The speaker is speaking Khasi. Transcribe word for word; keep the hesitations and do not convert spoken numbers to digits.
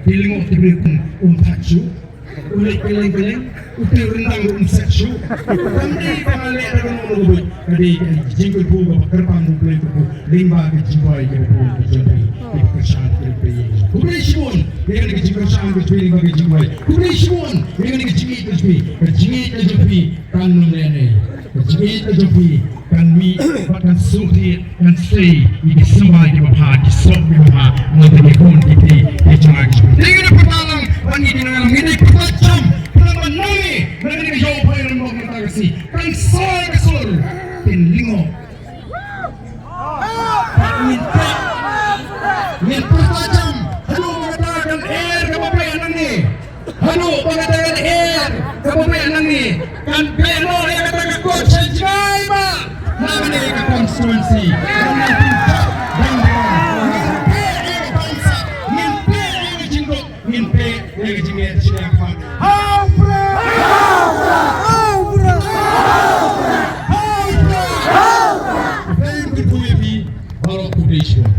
Te lyngngoh te briew um thait shuh. U leit kylleng kylleng, u tiew ryndang um set shuh. Kam dei ba nga leh da kano kano ka buit, ka dei ka jingkyrkhu kaba kyrpang U Blei kyrkhu lyngba ka jingduwai kaba bun ka jong phi, kaba kyrshan ka jong phi. Khublei shibun ïa kane ka jingkyrshan ka jong phi lyngba ka jingduwai. Khublei shibun ïa kane ka jingïeit ka jong phi, ka jingïeit ka jong phi kan ym lehnoh. Ka jingïeit ka jong phi kan mih bad kan sngewthuh, kan sei ïa ki symbai kiba bha, ki sop kiba bha na ka bynta ki khun ki kti ki jong ngi. Te ngin ïa pyrta lang ban ïa ki nongïalam, ngin ïa pyrta jam, pyrta ban nang ïa, nang ïa ka jong phi nang bok nang ta ka si kan soi ka sur. Phin lyngngoh. Bad ngin pyrta, ngin pyrta jam haduh ba kata kan er kaba beh nangne. Haduh ba kata kan er kaba beh nangne, kan beh noh ïa kata ka kot sha jngai ba na kane ka constituency. Ngin pynthok dang dang, ngin peit ïa ka bamsap, ngin peit ïa ka jingduk, ngin peit ïa ka jingngeit shiliang khmat. Ha u Prah! Ha u Prah! Ha u Prah! Thank you to you, baroh, khublei shibun.